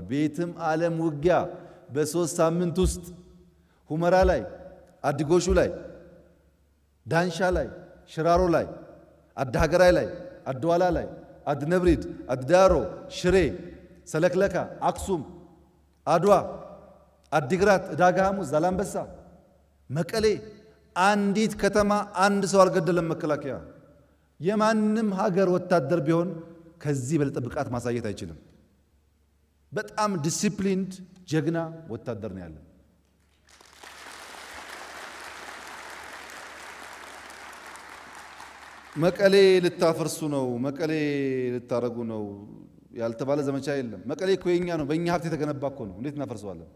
በየትም ዓለም ውጊያ በ3 ሳምንት ውስጥ ሁመራ ላይ፣ አዲጎሹ ላይ፣ ዳንሻ ላይ፣ ሽራሮ ላይ፣ አዲ ሀገራይ ላይ፣ አድዋላ ላይ፣ አድነብሪድ፣ አድዳሮ፣ ሽሬ፣ ሰለክለካ፣ አክሱም፣ አድዋ፣ አዲግራት፣ ዕዳጋ ሐሙስ፣ ዛላምበሳ፣ መቀሌ አንዲት ከተማ አንድ ሰው አልገደለም። መከላከያ የማንም ሀገር ወታደር ቢሆን ከዚህ በለጠ ብቃት ማሳየት አይችልም። በጣም disciplined ጀግና ወታደር ነው ያለን። መቀሌ ልታፈርሱ ነው፣ መቀሌ ልታረጉ ነው ያልተባለ ዘመቻ የለም። መቀሌ እኮ የኛ ነው፣ በእኛ ሀብት የተገነባ እኮ ነው። እንዴት እናፈርሰዋለን?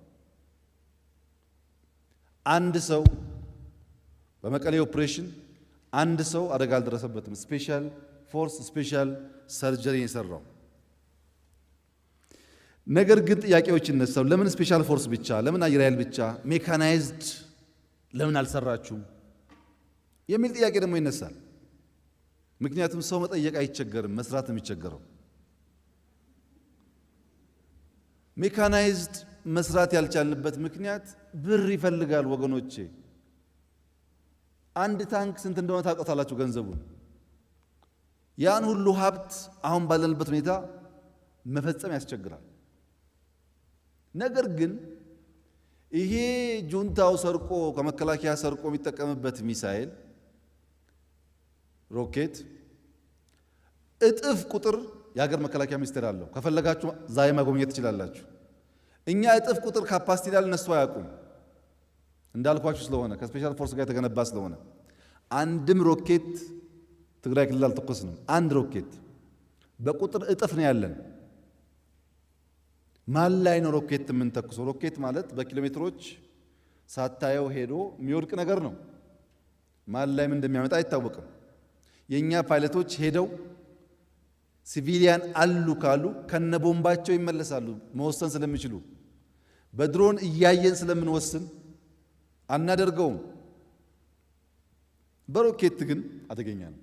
አንድ ሰው በመቀሌ ኦፕሬሽን አንድ ሰው አደጋ አልደረሰበትም። Special force special surgery የሰራው። ነገር ግን ጥያቄዎች ይነሳሉ። ለምን special force ብቻ? ለምን አየር ኃይል ብቻ? Mechanized ለምን አልሰራችሁም? የሚል ጥያቄ ደግሞ ይነሳል። ምክንያቱም ሰው መጠየቅ አይቸገርም፣ መስራት ነው የሚቸገረው። Mechanized መስራት ያልቻልንበት ምክንያት ብር ይፈልጋል ወገኖቼ። አንድ ታንክ ስንት እንደሆነ ታውቃላችሁ ገንዘቡን። ያን ሁሉ ሀብት አሁን ባለንበት ሁኔታ መፈጸም ያስቸግራል። ነገር ግን ይሄ ጁንታው ሰርቆ፣ ከመከላከያ ሰርቆ የሚጠቀምበት ሚሳኤል፣ ሮኬት እጥፍ ቁጥር የሀገር መከላከያ ሚኒስቴር አለው። ከፈለጋችሁ ዛሬ መጎብኘት ትችላላችሁ። እኛ እጥፍ ቁጥር capacity እንዳለ እነሱ አያውቁም። እንዳልኳችሁ ስለሆነ ከ special force ጋር የተገነባ ስለሆነ አንድም ሮኬት ትግራይ ክልል አልተኮስንም። አንድ ሮኬት በቁጥር እጥፍ ነው ያለን። ማን ላይ ነው ሮኬት የምንተኩሰው? ሮኬት ማለት በኪሎ ሜትሮች ሳታየው ሄዶ የሚወድቅ ነገር ነው። ማን ላይ ምን እንደሚያመጣ አይታወቅም። የእኛ ፓይለቶች ሄደው civilian አሉ ካሉ ከነቦምባቸው ይመለሳሉ፣ መወሰን ስለሚችሉ። በድሮን እያየን ስለምንወስን አናደርገውም። በሮኬት ግን አደገኛ ነው።